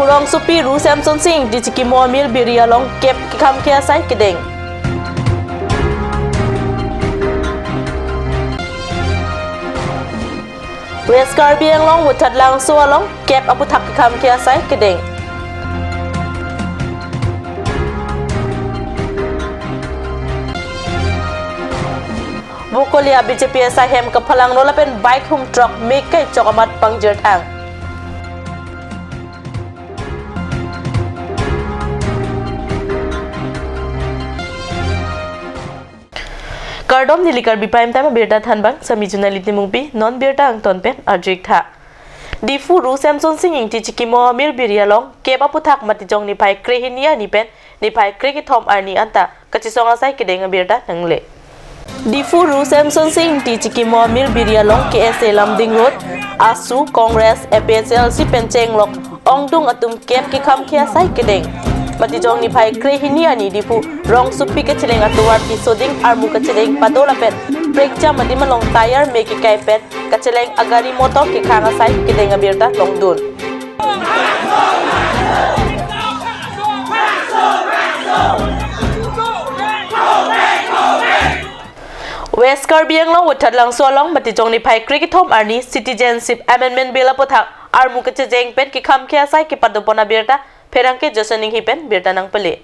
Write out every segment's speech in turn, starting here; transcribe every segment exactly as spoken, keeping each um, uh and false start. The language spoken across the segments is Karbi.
Rongsopi Ru Semsonsing Ingti chikimo amir biri along kep kekhamkhe asai kedeng. West Karbi Anglong Voithalangso along kep aputhak kekhamkhe asai kedeng. Bokolia B J P asai hem kaphalangno lapen bike humthrok mek kaichok amat pangjirthang. Kardom, neli Karbi Prime Time abirta thanbang, sami Junali Timungpi, non birta angton pen arju-ik tha. Diphu Ru Semsonsing Ingti chikimo amir biri along kep aputhak Matijong niphai krehini arni pen niphai krekethom arni anta kachesong asai kedeng abirta nangle. Diphu Ru Semsonsing Ingti chikimo amir biri along K S A Lumding Road, ASU, Congress, A P H L C pen chenglok ongdung atum kep kekhamkhe asai kedeng. Matijong niphai krehini arni Diphu Rongsopi kacheleng atovar Tisoding armu kacheleng pado lapen prekjam adim along tyre me kekai pen kacheleng agari motor kekhang asai kedeng abirta longdun. West Karbi Anglong Voithalangso along Matijong niphai krekethom arni Citizenship Amendment Bill aputhak armu kachejeng pen kekhamkhe asai kepadopon abirta pherangke Johnson Inghi pen birta nangpale.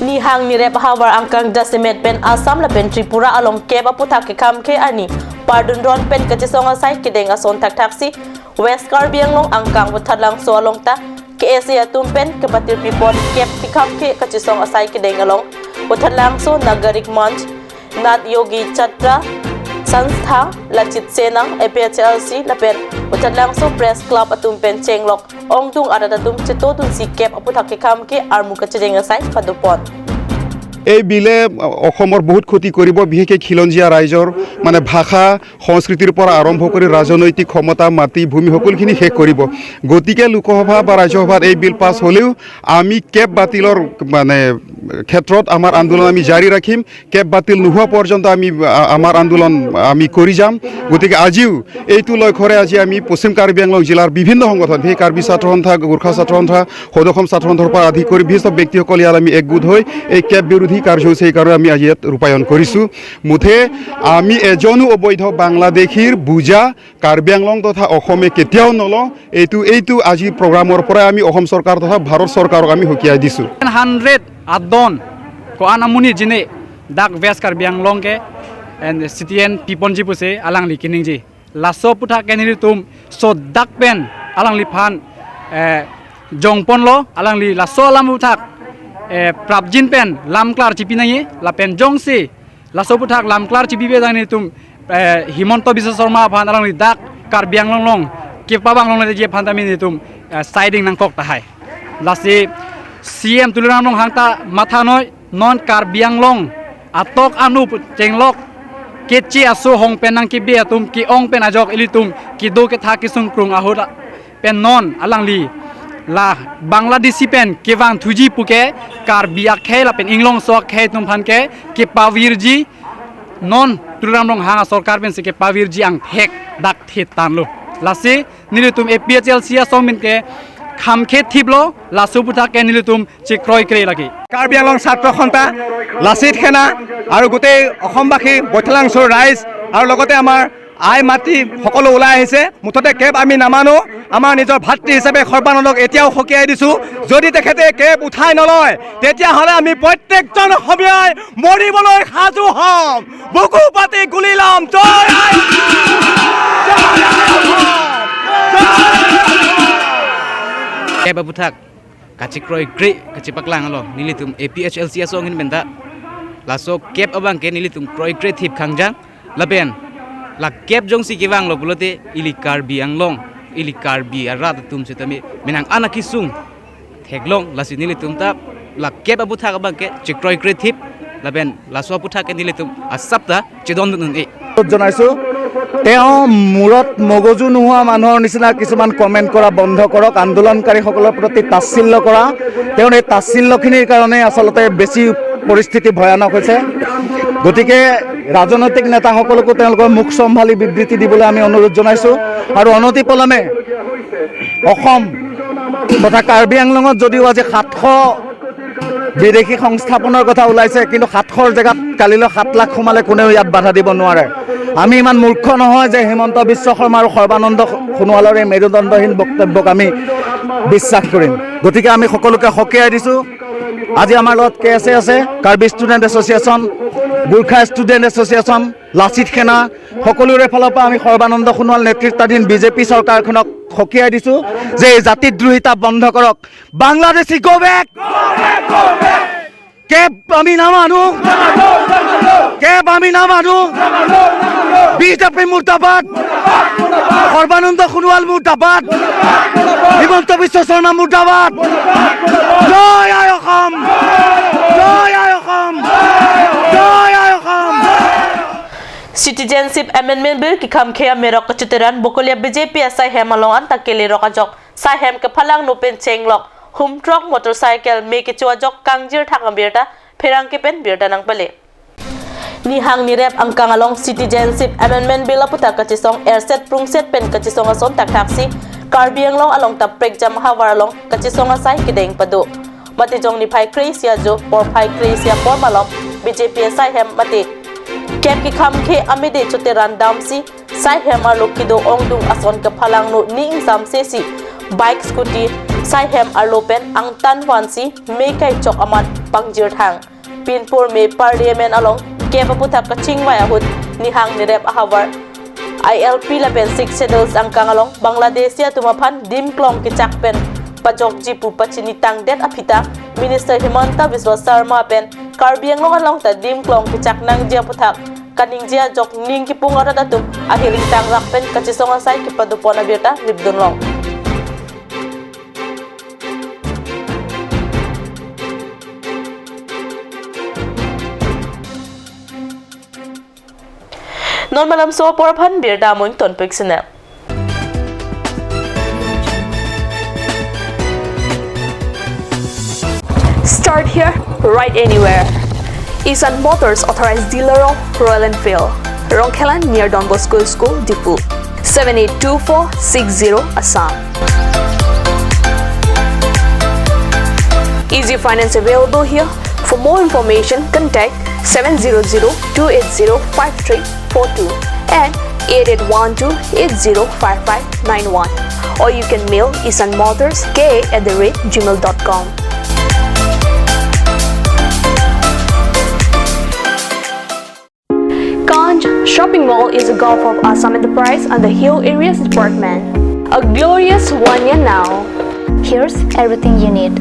Nihang nirep ahavar angkang dasemet pen Assam lapen Tripura along kep aputhak kekhamkhe arni pardun ron pen kachesong asai kedeng ason thakthaksi West Karbi Anglong angkang Voithalangso along ta K S A atum pen kepatirpipon kep kekhamkhe kachesong asai kedeng along Voithalangso Nagarik Manch, Nat Yogi Chatra Sanstha, Lachit Sena, A P H L C lapen Voithalangso Press Club atum pen chenglok ongdung arat atum chetodunsi kep aputhak kekhamkhe armu kachejeng asai padopon. এই বিলে অসমৰ বহুত ক্ষতি কৰিব, বিশেষকৈ খিলঞ্জীয়া ৰাইজৰ মানে ভাষা, সংস্কৃতিৰ পৰা আৰম্ভ কৰি ৰাজনৈতিক ক্ষমতা, মাটি, ভূমি সকলোখিনি শেষ কৰিব। গতিকে লোকসভা বা ৰাজ্যসভাত এই বিল পাছ হ'লেও আমি কেপ বাতিলৰ মানে ক্ষেত্ৰত আমাৰ আন্দোলন আমি জাৰি ৰাখিম। কেপ বাতিল নোহোৱা পৰ্যন্ত আমি আ-, আমাৰ আন্দোলন আমি কৰি যাম। গতিকে আজিও এইটো লক্ষ্যৰে আজি আমি পশ্চিম কাৰ্বি আংলং জিলাৰ বিভিন্ন সংগঠন, সেই কাৰ্বি ছাত্ৰ সন্থা, গোৰ্খা ছাত্ৰ সন্থা, সদৌ অসম ছাত্ৰ সন্থাৰ পৰা আদি কৰি বিশিষ্ট ব্যক্তিসকল ইয়াত আমি একগোট হৈ এই কেপ বিৰোধী কাৰ্যসূচী সেইকাৰণে আমি আজি ইয়াত ৰূপায়ণ কৰিছোঁ। মুঠে আমি এজনো অবৈধ বাংলাদেশীৰ বোজা কাৰ্বি আংলং তথা অসমে কেতিয়াও নলওঁ। এইটো, এইটো আজি প্ৰগ্ৰামৰ পৰাই আমি অসম চৰকাৰ তথা ভাৰত চৰকাৰক আমি সকীয়াই দিছোঁ। Hundred adon ko-an amonit jine dak West Karbi Anglong ke en C T N piponji pusi alangli keningje. Laso aputhak ke nelitum sodak pen alangliphan, eh, jongponlo, alangli laso alam aputhak, eh, prapjin pen lamklar chipi nangji lapen jongsi laso aputhak lamklar chipipe jang nelitum, eh, Himanta Biswa Sarma aphan alangli dak Karbi Anglong along kepabang longledetji aphan tame nelitum, eh, siding nangkok tahai. Lasi C M Tuliram Ronghang ta mathanoi, non Karbi Anglong atok anu pu chenglok keche aso hong pen nangkebe atum ke-ong pen ajok ilitum kedo ketha kesung krung ahut pen non alangli la Bangladeshi pen kevang thuji puke Karbi akhei lapen inglongso akhei atum aphan ke kepavirji, non Tuliram Ronghang asorkar pensi kepavirji angthek dak thit tanlo. Lasi nelitum A P H L C asong pen ke khamkhe thiplo, laso aputhak ke nelitum chekroikre lagi. Karbi আংলং ছাত্ৰ সন্থা, লাচিত সেনা আৰু গোটেই অসমবাসী, বৈঠালাংচুৰ ৰাইজ আৰু লগতে আমাৰ আই মাতৃ সকলো ওলাই আহিছে। মুঠতে কেপ আমি নামানো, আমাৰ নিজৰ ভাতৃ হিচাপে সৰ্বানন্দক এতিয়াও সকীয়াই দিছো। যদি তেখেতে কেপ উঠাই নলয়, তেতিয়াহ'লে আমি প্ৰত্যেকজন অসমীয়াই মৰিবলৈ সাজু হ'ম, বুকু পাতি গুলী ল'ম। জয় আই অসম! জয় আই অসম! জয় আই অসম! Kepa aputhak kachekroikre kachepaklang along nelitum A P H L C asong ahin penta laso kep abang ke nelitum kroikre thip khangjang. Lapen la kep jongsi kevanglo pulote ili Karbi Anglong, ili Karbi arat atum setame menang anak kesung theklong. Lasi nelitum ta la kep aputhak abang ke chekroikre thip lapen laso aputhak ke nelitum asap ta chedondun un-e. জনাইছো। তেওঁ মূৰত মগজু নোহোৱা মানুহৰ নিচিনা কিছুমান কমেণ্ট কৰা বন্ধ কৰক, আন্দোলনকাৰীসকলৰ প্ৰতি তাচ্ছিল্য কৰা, তেওঁৰ এই তাচ্ছিল্যখিনিৰ কাৰণে আচলতে বেছি পৰিস্থিতি ভয়ানক হৈছে। গতিকে ৰাজনৈতিক নেতাসকলকো তেওঁলোকৰ মুখ চম্ভালি বিবৃতি দিবলৈ আমি অনুৰোধ জনাইছো। আৰু অনতিপলমে অসম তথা কাৰ্বি আংলঙত যদিও আজি সাতশ বিদেশী সংস্থাপনৰ কথা ওলাইছে, কিন্তু সাতশৰ জেগাত কালিলৈ সাত লাখ সোমালে কোনেও ইয়াত বাধা দিব নোৱাৰে। আমি ইমান মূৰ্খ নহয় যে হিমন্ত বিশ্ব শৰ্মা আৰু সৰ্বানন্দ সোণোৱালৰ এই মেৰুদণ্ডহীন বক্তব্যক আমি বিশ্বাস কৰিম। গতিকে আমি সকলোকে সকীয়াই দিছো। আজি আমাৰ লগত কে এছ এ আছে, Karbi student association, Gorkha student association, Lachit সেনা, সকলোৰে ফালৰ পৰা আমি সৰ্বানন্দ সোণোৱাল নেতৃত্বাধীন বিজেপি চৰকাৰখনক সকীয়াই দিছো যে এই জাতিদ্ৰোহিতা বন্ধ কৰক। Bangladeshi, go back! কেপ আমি নামানো, কেপ আমি নামানো। বিজেপি মুৰ্দাবাদ, সৰ্বানন্দ সোণোৱাল মুৰ্দাবাদ, হিমন্ত বিশ্ব শৰ্মা মুৰ্দাবাদ। জয় আই অসম, জয় আই অসম, জয় আই অসম। Citizenship Amendment Bill kekhamkhe amerok kacheteran Bokolia B J P asai hem along anta kelerok ajok sai hem kephalangno pen chenglok humthrok motorcycle me kecho ajok kangjirthang abirta pherangke pen birta nangpale. Nihang nirep angkang along Citizenship Amendment Bill aputhak kachesong erset prungset pen kachesong ason thakthaksi Karbi Anglong along ta prekjam ahavar along kachesong asai kedeng pado. Matijong niphai kre-isi ajo porphai kre-isi apor malom B J P asai hem mate kep kekhamkhe amede choteran damsi sai hem arlo kedo ongdung ason kephalangno ning samsesi bike scooty sai hem arlo pen angtan vansi me kaichok amat pangjirthang. Pinpur me Parliament along kep aputhak kachingvai ahut nihang nirep ahavar I L P lapen Sixth Schedule angkang along Bangladeshi atum aphan dim klong kechak pen pajokji pu pachinitangdet aphi ta Minister Himanta Biswa Sarma pen Karbi Anglong along ta dim klong kechak nangji aputhak kaningje ajok ning kipung arat atum ahiring tangrak pen kachesong asai kepadopon abirta ripdunlong. Non malam so apor aphan birta amung tonpik sene. Start here, ride anywhere. Isan Motors authorized dealer of Royal Enfield, Rongkhelan near Don Bosco School, Diphu. Seven eight two four six zero, Assam. Easy finance available here. For more information, contact seven zero zero two eight zero five three four two and eight eight one two eight zero five five nine one, or you can mail isan motors k at the rate gmail dot com. Kanch Shopping Mall is a Gulf of Assam enterprise under Hill Areas Department. A glorious one year now. Here's everything you need: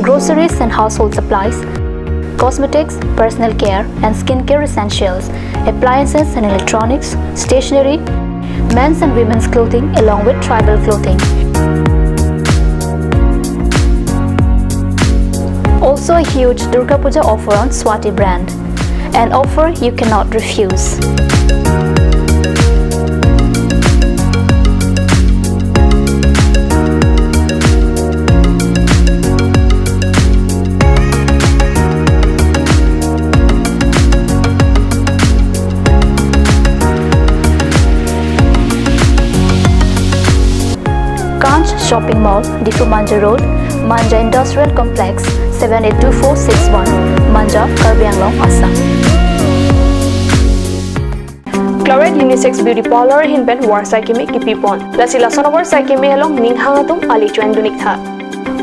groceries and household supplies, cosmetics, personal care and skincare essentials, appliances and electronics, stationery, men's and women's clothing along with tribal clothing. Also a huge Durga Puja offer on Swati brand. An offer you cannot refuse. Kanch Shopping Mall, Diphu Manja Road, Manja Industrial Complex, seven eight two four six one, Manja, Karbi Anglong, Assam. Claret Unisex Beauty Parlor ahin pen varsai keme kipipon. Lasi lason avarsai keme along ning hang atum ali chuan dunik tha.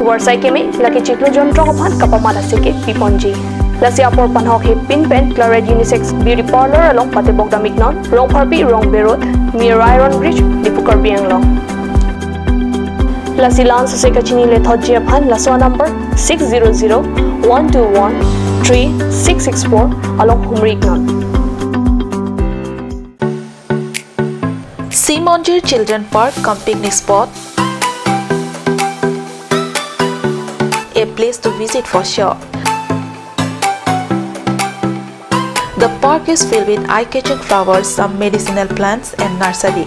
Varsai keme lake chiklo jontro aphan kapamat aseke piponji. Lasi apor panhok hepin pen Claret Unisex Beauty Parlor along patebok damiknon, Rongpharpi Rongbe Road, near Iron Bridge, Diphu, Karbi Anglong. Lasi la-an sose kachini lethotji aphan laso number six zero zero one two one three six six four along humri iknon. Sea Monjir Children Park cum picnic spot, a place to visit for sure. The park is filled with eye-catching flowers, some medicinal plants and nursery.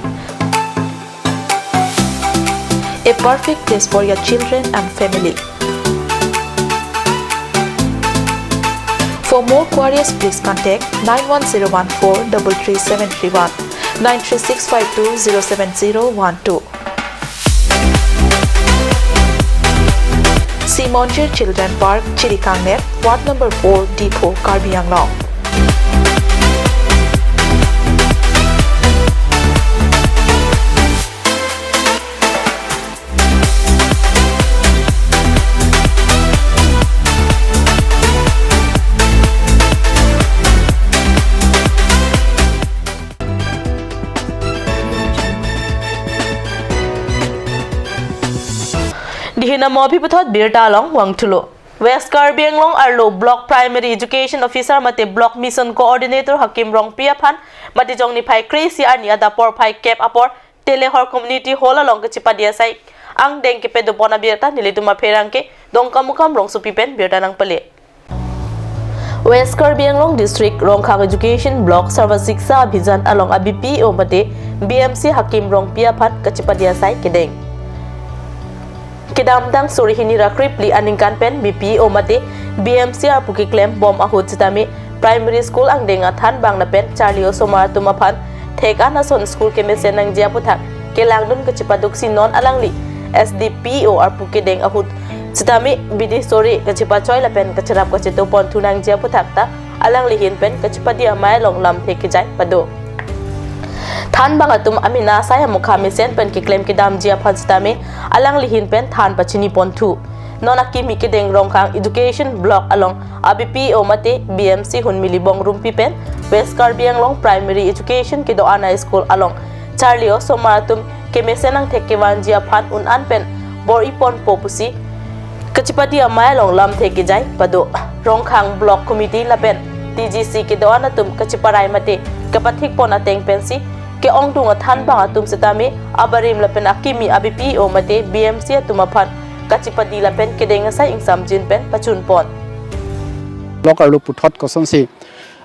A perfect place for your children and family. For more queries, please contact nine one zero one four double three seven three one, nine three six five two zero seven zero one two. Ponjir Children Park, Chirikangner, Ward number four, Diphu, Karbi Anglong. Dihin amo aphi puthot birta along vangthulo. West Karbi Anglong arlo Block Primary Education Officer mate Block Mission Coordinator Hakim Rongpi aphan Matijong niphai kre-isi arni adap porphai kep apor Telehor Community Hall along kachipadi asai angdeng kepadopon abirta nelitum apherangke Dongkamukam Rongsopi pen birta nangpale. West Karbi Anglong District Rongkhang Education Block Sarva Shiksha Abhiyan along a-B P O mate B M C Hakim Rongpi aphan kachipadi asai kedeng. Kedamtang suri hini ra krepli aningkan pen B P O mate B M C arpu keklem bom ahut sitame primary school angdeng athanbang lapen charli osomar atum aphan thek-an ason school kemesen nangji aputhak kelangdun kachipaduksi non alangli S D P O arpu kedeng ahut sitame bidi sore kachipachoi lapen kachirap kachitoponthu nangji aputhak ta alangli ahin pen kachipadi amei along lamthe kejai pado. Thanbang atum amena asai amokha mesen pen keklem kedamji aphan sitame alangli ahin pen than pachiniponthu. Non akimi kedeng Rongkhang Education Block along a-B P O mate B M C Hunmili Bongrumpi pen West Karbi Anglong Primary Education kedo-an a-school along charli osomar atum kemesen angthek kevanji aphan un-an pen bor-iponpo pusi kachipadi amei along lamthe kejai pado. Rongkhang Block Committee lapen T G C kedo-an atum kachiparai mate kapathikpon ateng pensi ke-ongdung athanbang atum sitame abarim lapen akimi a-B P O mate B M C atum aphan kachipadi lapen kedeng asai ingsamjin pen pachunpon. Block arlo puthot kosonsi,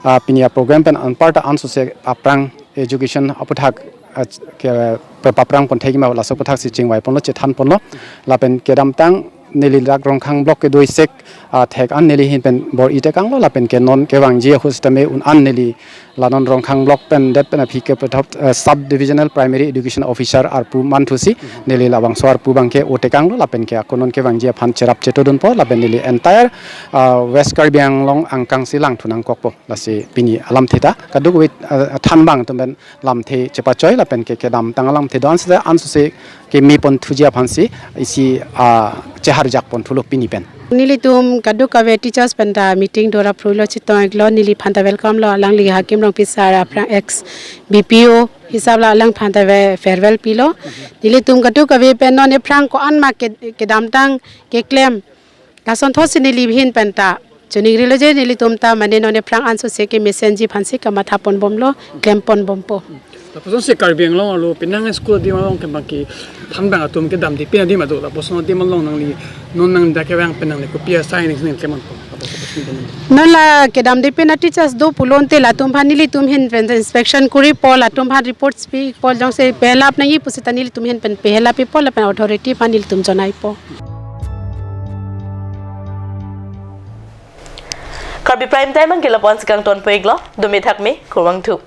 ah, pini a-program pen anparta ansose aphrang education aputhak, ah, ke, pe-, paphrang ponthekji ma laso aputhak si chingvaiponlo, chethanponlo lapen kedamtang neli dak Rongkhang Block kedo-isek, ah, thek-an neli ahin pen bor-itekanglo lapen ke non kevangji ahut sitame un-an neli la non Rongkhang Block pen det pen aphi ke puthot, eh, Sub Divisional Primary Education Officer arpu manthusi neli labangso arpu abangke otekanglo lapen ke ako non kevangji aphan cherap chetodunpo lapen neli entire, ah, West Karbi Anglong angkangsi langthu nangkokpo. Lasi pini alamthe ta kadokave, ah, thanbang atum pen lamthe chepachoi lapen ke kedamtang alamthe do-an seta ansose kemeponthuji aphansi isi, ah, cheharjakponthulo pini pen. Nelitum kadokave teachers pen ta meeting do ra phruilo, chetong-iklo, neliphan ta welcome lo, alangli Hakim Rongpi sir aphrang ex B P O hisap la alangphan ta ve farewell pilo. Nelitum kadokave pen non ephrang ko-an ma ke, kedamtang keklem lasonthotsi neli ahin pen ta chiningrilo je nelitum ta mane non ephrang ansose kemesenji aphansi kamathaponbomlo, klemponbompo. Lapuson si Karbi Anglong arlo penang school adim along kemaki thanbang atum kedamde pin adim ado, lapuson adim along nangli non nang dak kevang pen nangli kopi asai ning ning kemanpo. Non la kedamde pin a-teachers do pulote latum aphan nelitum ahin pen inspection koripo, latum aphan reports pipo, jongsi pehelap nangji pusita nelitum ahin pen pehelappipo lapen authority aphan nelitum jonaipo. Karbi Prime Time abangke lapu-ansi kangtonpo-iklo, dome thakme, kurvangthu.